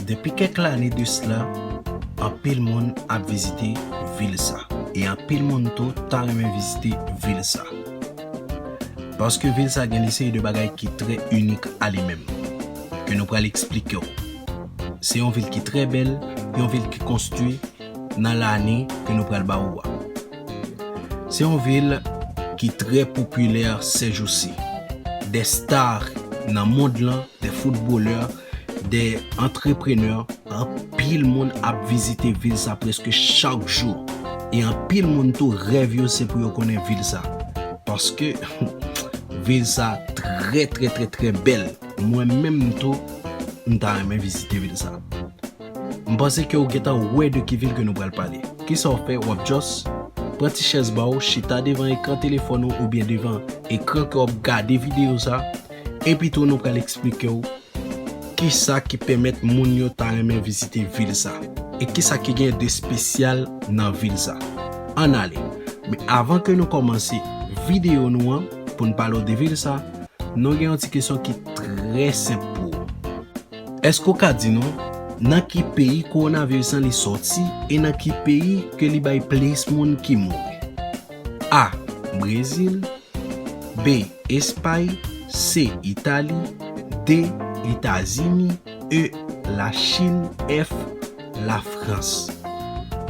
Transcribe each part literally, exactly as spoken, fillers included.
Depi kèk lane de sila, anpil moun ap vizite vil sa. E anpil moun tou ta renmen vizite vil sa. Paske vil sa gen li seri de bagay ki trè inik a li menm, ke nou pral eksplike w. Se yon vil ki trè bèl, yon vil ki konstwi nan lane ke nou pral ba ou a. Se yon vil ki trè popilè sèjousi. De star nan mond lan, de foutbolè, de antreprenè, anpil moun ap vizite vil sa prèske chak jou. E anpil moun tou rèv yo se pou yo konnen vil sa. Paske vil sa trè, trè, trè, trè bèl. Mwen menm tou, m ta renmen vizite vil sa. M panse ke w gentan wè de ki vil ke nou pral pale. Kisa w fè? W ap just pran ti chèz ba w, chita devan ekran telefòn ou oubyen devan ekran ke w ap gade videyo sa, epi tou nou pral eksplike w kisa ki pèmèt moun yo ta renmen vizite vil sa, e kisa ki gen de espesyal nan vil sa. Ann ale. Men avan ke nou kòmanse videyo nou an, pou n pale w de vil sa, nou gen yon ti kesyon ki trè senp pou ou. Èske w ka di nou nan ki peyi kowonaviris lan li sòti e nan ki peyi ke li bay plis moun ki mouri? A. Brezil. B. Espay. C. Itali. D. Etazini. E. Lachin. F. Lafrans.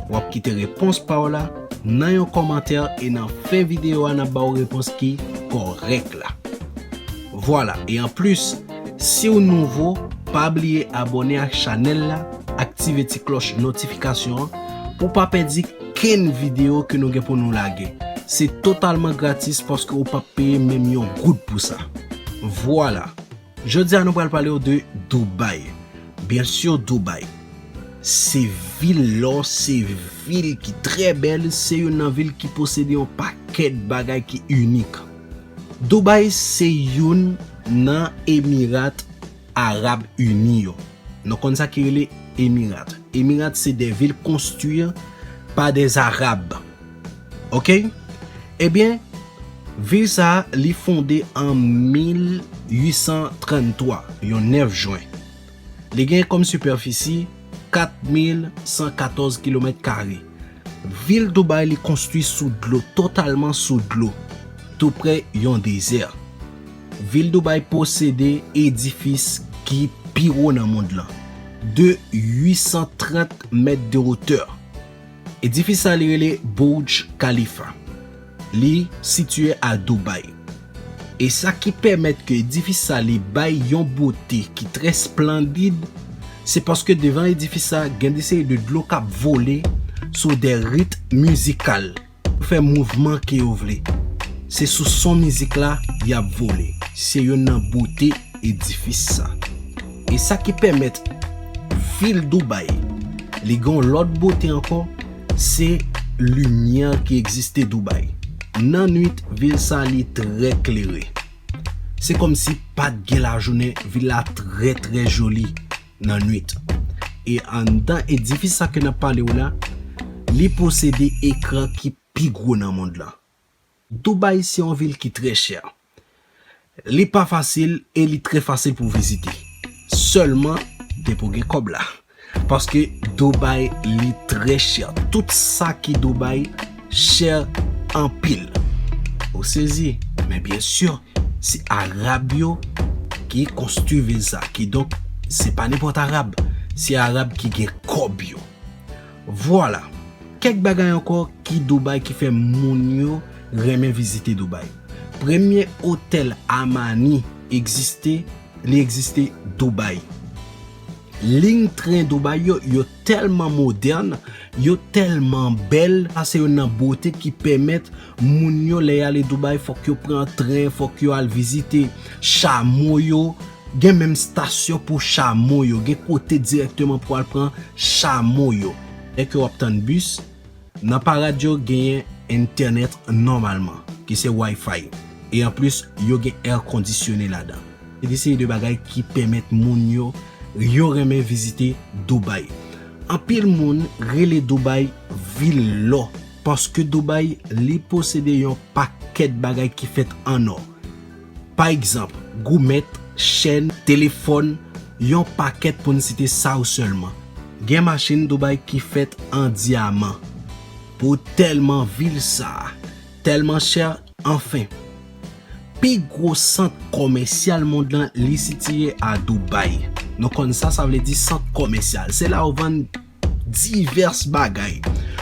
W ap kite repons pa w la nan yon kòmantè e nan fen videyo a n ap ba w repons ki kòrèk la. Vwala, e anplis, si w nouvo, pa bliye abòne ak chanèl la, aktive ti klòch notifikasyon an pou w pa pèdi kenn videyo ke nou gen pou nou lage. Se totalman gratis paske w p ap peye menm yon goud pou sa. Vwala. Jodi a nou pral pale w de Dubai. Byen si, Dubai. Se vil lò, se vil ki trè bèl, se youn nan vil ki posede yon pakèt bagay ki inik. Dubai se youn nan Emirat Arab Ini yo. Nou konn sa ki rele Emirat. Emirat se de vil konstwi pa de Arab. Oke? Ebyen, vil sa a, li fonde an mil uit san tranntwa, yon nèf jen. Li gen kòm sipèfisi kat mil san katòz kilomèt kare. Vil Dubai li konstwi sou dlo, totalman sou dlo, tou prè yon dezè. Vil Dubai posede edifis ki pi wo nan mond lan, de uit san trant mèt de wotè. Edifis sa li rele Burj Khalifa. Li sitiye a Dubai. E sa ki pèmèt ke edifis sa li bay yon bote ki trè splandid, se paske devan edifis sa gen de seri de dlo k ap vole sou de rit mizikal. Yo fè mouvman ke yo vle. Se sou son mizik la y ap vole. Se youn nan bote edifis sa. E sa ki pèmèt vil Dubai li gen yon lòt bote ankò, se limyè ki egziste Dubai. Nan nwit, vil sa li trè klere. Se kòmsi pa t gen lajounen, vil la trè trè joli nan nwit. E anndan edifis sa ke n ap pale w la, li posede ekran ki pi gwo nan mond lan. Dubai se yon vil ki trè chè. Li pa fasil e li trè fasil pou vizite. Sèlman depi w gen kòb la. Paske Dubai li trè chè. Tout sa ki Dubai chè anpil. Ou sezi, men byen si, se Arab yo ki konstwi vil sa. Kidonk, se pa nenpòt Arab. Se Arab ki gen kòb yo. Vwala. Kèk bagay ankò ki Dubai ki fè moun yo renmen vizite Dubai. Premye otèl Armani egziste, li egziste Dubai. Liy tren Dubai yo, yo tèlman modèn, yo tèlman bèl, sa se youn nan bote ki pèmèt moun yo lè y ale Dubai, fòk yo pran tren, fòk yo al vizite chamo yo, gen menm stasyon pou chamo yo, gen kote dirèkteman pou al pran chamo yo. Lè ke w ap tann bis, nan parad yo genyen entènèt nòmalman, ki se Wi-Fi. E anplis, yo gen air conditionné ladan. Se de seri de bagay ki pèmèt moun yo, yo renmen vizite Dubai. Anpil moun rele Dubai vil lò, paske Dubai, li posede yon pakèt bagay ki fèt an lò. Pa egzanp, goumèt, chèn, telefòn, Yon pakèt pou n site sa yo sèlman. Gen machin Dubai ki fèt an dyaman. Pou tèlman vil sa, tèlman chè, anfen. Pi gwo sant kòmèsyal mond lan, li sitiye a Dubai. Nou konn sa, sa vle di sant kòmèsyal. Se la yo vann divès bagay.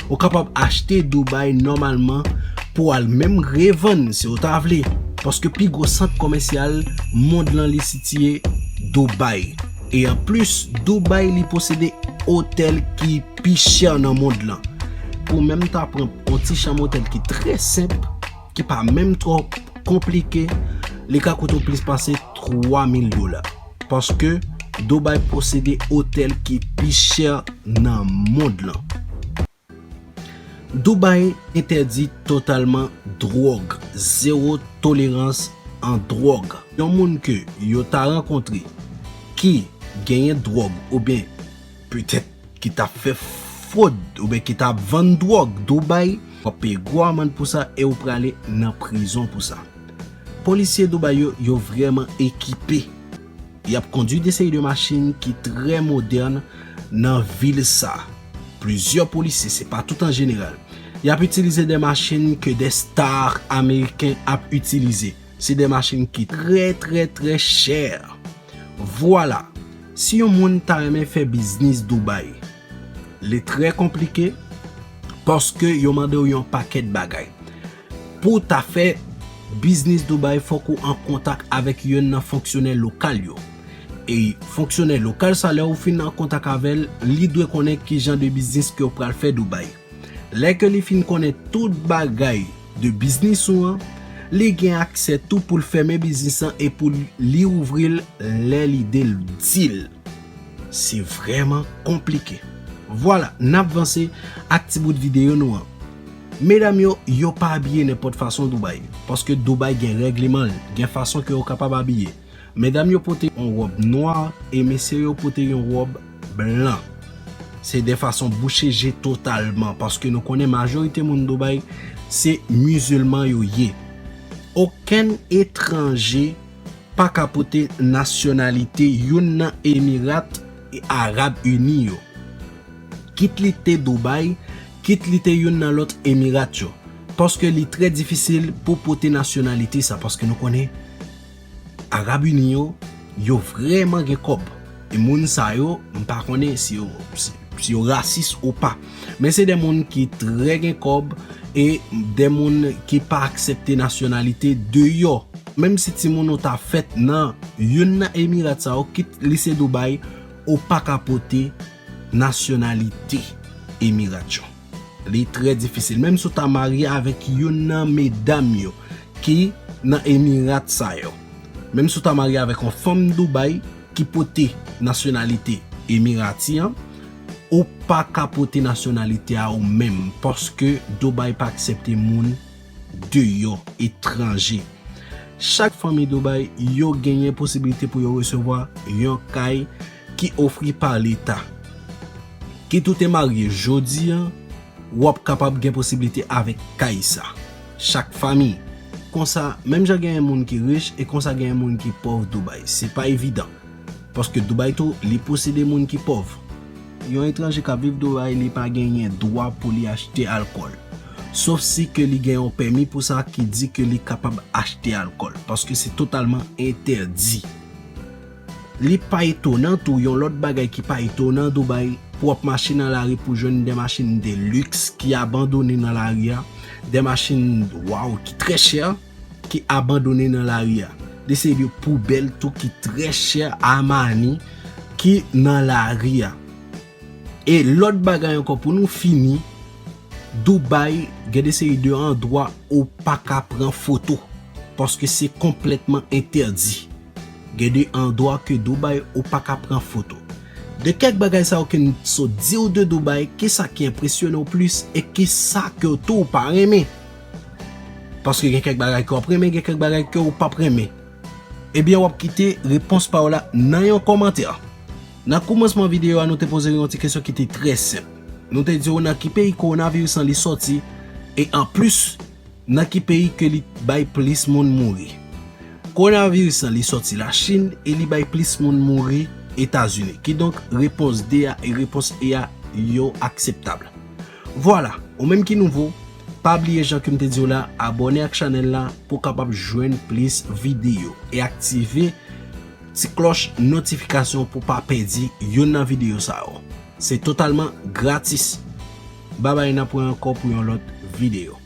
Ou kapab achte Dubai nòmalman pou al menm revann si w ta vle. Paske pi gwo sant kòmèsyal mond lan, li sitiye Dubai. E anplis, Dubai, li posede otèl ki pi chè nan mond lan. Pou menm ta pran yon ti chanm otèl ki trè senp, ki pa menm twò konplike, li ka koute w plis pase twa mil dola. Paske Dubai posede otèl ki pi chè nan mond lan. Dubai entèdi totalman dwòg, zewo tolerans an dwòg. Yon moun ke yo ta rankontre ki genyen dwòg oubyen petèt ki t ap fè fwod oubyen ki t ap vann dwòg Dubai, w ap peye gwo amann pou sa e w prale nan prizon pou sa. Polisye Dubai yo, yo vrèman ekipe. Y ap kondui de seri de machin ki trè modèn nan vil sa. Plizyè polisye, se pa tout an jeneral. Y ap itilize de machin ke de star ameriken ap itilize. Se de machin ki trè, trè, trè chè. Vwala. Si yon moun ta renmen fè biznis Dubai, li trè konplike paske yo mande w yon pakèt bagay. Pou w ta fè biznis Dubai, fòk ou an kontak avèk youn nan fonksyonè lokal yo. E fonksyonè lokal sa, lè ou fin an kontak avè l, li dwe konnen ki jan de biznis ke w pral fè Dubai. Lè ke li fin konnen tout bagay de biznis ou an, li gen aksè tou pou l fèmen biznis lan e pou li ouvri l lè lide l di l. Se vrèman konplike. Vwala, n ap vanse ak ti bout videyo nou an. Medam yo, yo pa abiye nenpòt fason Dubai, paske Dubai gen règleman l, gen fason ke yo kapab abiye. Medam yo pote yon wòb nwa e mesye yo pote yon wòb blan. Se de fason bouche je totalman, paske nou konnen majorite moun Dubai se mizilman yo ye. Okenn etranje pa ka pote nasyonalite youn nan Emirat Arab Ini yo. Kit li te Dubai, kit li te youn nan lòt Emirat yo. Paske li trè difisil pou pote nasyonalite sa, paske nou konnen Arab Ini yo, yo vrèman gen kòb. E moun sa yo, m pa konnen si yo, si, si yo rasis ou pa. Men se de moun ki trè gen kòb e de moun ki pa aksepte nasyonalite deyò. Menm si timoun ou ta fèt nan youn nan Emirat sa yo, kit li se Dubai, ou pa ka pote nasyonalite Emirat yo. Li trè difisil. Menm si w ta marye avèk youn nan medam yo ki nan Emirat sa yo, menm si w ta marye avèk yon fanm Dubai ki pote nasyonalite Emirati an, ou pa ka pote nasyonalite a ou menm, paske Dubai pa aksepte moun deyò, etranje. Chak fanmi Dubai, yo genyen posibilite pou yo resevwa yon kay ki ofri pa Leta. Kit ou te marye jodi an, w ap kapab gen posiblite avèk kay sa. Chak fanmi. Konsa, menm jan genyen moun ki rich, e konsa genyen moun ki pòv Dubai. Se pa evidan. Paske Dubai tou, li posede moun ki pòv. Yon etranje k ap viv Dubai, li pa genyen dwa pou li achte alkòl. Sof si ke li gen yon pèmi pou sa ki di ke li kapab achte alkòl, paske se totalman entèdi. Li pa etonan tou, yon lòt bagay ki pa etonan Dubai, pou w ap mache nan lari pou jwenn de machin de liks ki abandone nan lari a, de machin, waw, ki trè chè, ki abandone nan lari a. De seri de poubèl tou ki trè chè, Armani, ki nan lari a. E lòt bagay ankò pou nou fini, Dubai gen de seri de andwa ou pa ka pran foto, paske se konplètman entèdi. Gen de andwa ke Dubai ou pa ka pran foto. De kèk bagay sa yo ke n sot di w de Dubai, kisa ki enpresyone w plis e kisa ke w tou w pa renmen? Paske gen kèk bagay ke w ap renmen, gen kèk bagay ke w p ap renmen. Ebyen, w ap kite repons pa w la nan yon kòmantè. Nan kòmansman videyo a, nou te poze w yon ti kesyon ki te trè senp. Nou te di w nan ki peyi kowonaviris lan li sòti, e anplis, nan ki peyi ke li bay plis moun mouri. Kowonaviris lan li sòti Lachin e li bay plis moun mouri Etazini. Kidonk, repons D a e repons E a yo akseptab. Vwala, ou menm ki nouvo, pa bliye jan ke m te di w la, abòne ak chanèl la pou w kapab jwenn plis videyo e aktive ti klòch notifikasyon pou w pa pèdi youn nan videyo sa yo. Se totalman gratis. Babay, n ap wè ankò pou yon lòt videyo.